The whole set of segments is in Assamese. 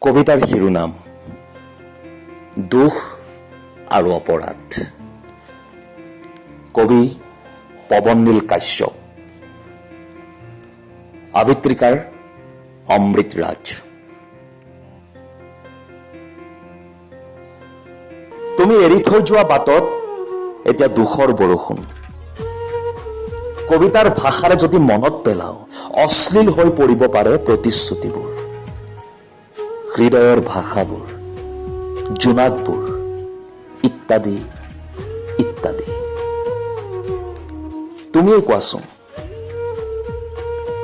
কবিতাৰ শিৰোনাম দুখ আৰু অপৰাধ। কবি পৱন নীল কাশ্যপ, আবৃত্তিকাৰ অমৃত ৰাজ। তুমি এৰি থৈ যোৱা বাটত এতিয়া দুখৰ বৰষুণ। কবিতাৰ ভাষাৰে যদি মনত পেলাওঁ, অশ্লীল হৈ পৰিব পাৰে প্ৰতিশ্ৰুতিবোৰ, হৃদয়ৰ ভাষাবোৰ, জোনাকবোৰ ইত্যাদি ইত্যাদি। তুমিয়ে কোৱাচোন,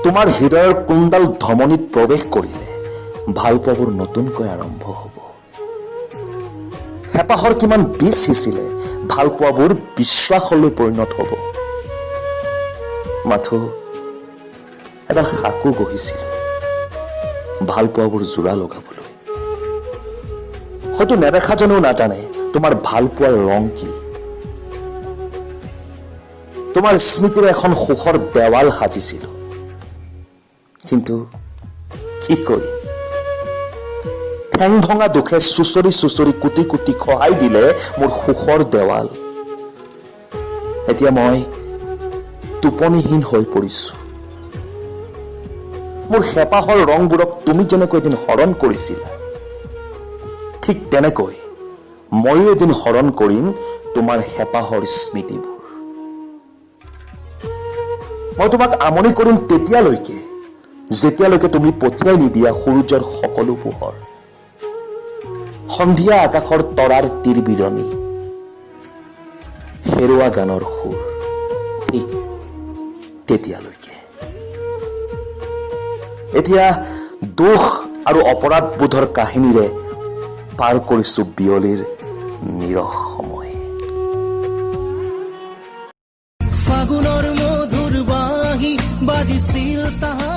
তোমাৰ হৃদয়ৰ কোনডাল ধমনীত প্ৰৱেশ কৰিলে ভালপোৱাবোৰ নতুনকৈ আৰম্ভ হ'ব? হেঁপাহৰ কিমান বীজ সিঁচিলে ভালপোৱাবোৰ বিশ্বাসলৈ পৰিণত হ'ব? মাথো এডাল সাঁকো গঢ়িছিলো ভালপোৱাবোৰ জোৰা লগাবলৈ। হয়তো নেদেখাজনেও নাজানে তোমাৰ ভালপোৱাৰ ৰং কি। তোমাৰ স্মৃতিৰে এখন সুখৰ দেৱাল সাজিছিলো, কিন্তু কি কৰিম, ঠেং ভঙা দুখে চুচৰি চুচৰি কুটি কুটি খহাই দিলে মোৰ সুখৰ দেৱাল। এতিয়া মই টোপনিহীন হৈ পৰিছো। মোৰ হেঁপাহৰ ৰংবোৰক তুমি যেনেকৈ এদিন হৰণ কৰিছিলা, ঠিক তেনেকৈ ময়ো এদিন হৰণ কৰিম তোমাৰ হেঁপাহৰ স্মৃতিবোৰ। মই তোমাক আমনি কৰিম তেতিয়ালৈকে, যেতিয়ালৈকে তুমি পঠিয়াই নিদিয়া সূৰুযৰ সকলো পোহৰ, সন্ধিয়া আকাশৰ তৰাৰ তিৰবিৰণি, হেৰুৱা গানৰ সুৰ, ঠিক তেতিয়ালৈকে। এতিয়া দুখ আৰু অপৰাধবোধৰ কাহিনীৰে পাৰ কৰিছো বিয়লিৰ নিৰস সময়। ফাগুনৰ মধুৰ বাঁহী বাজিছিল তাহাৰ।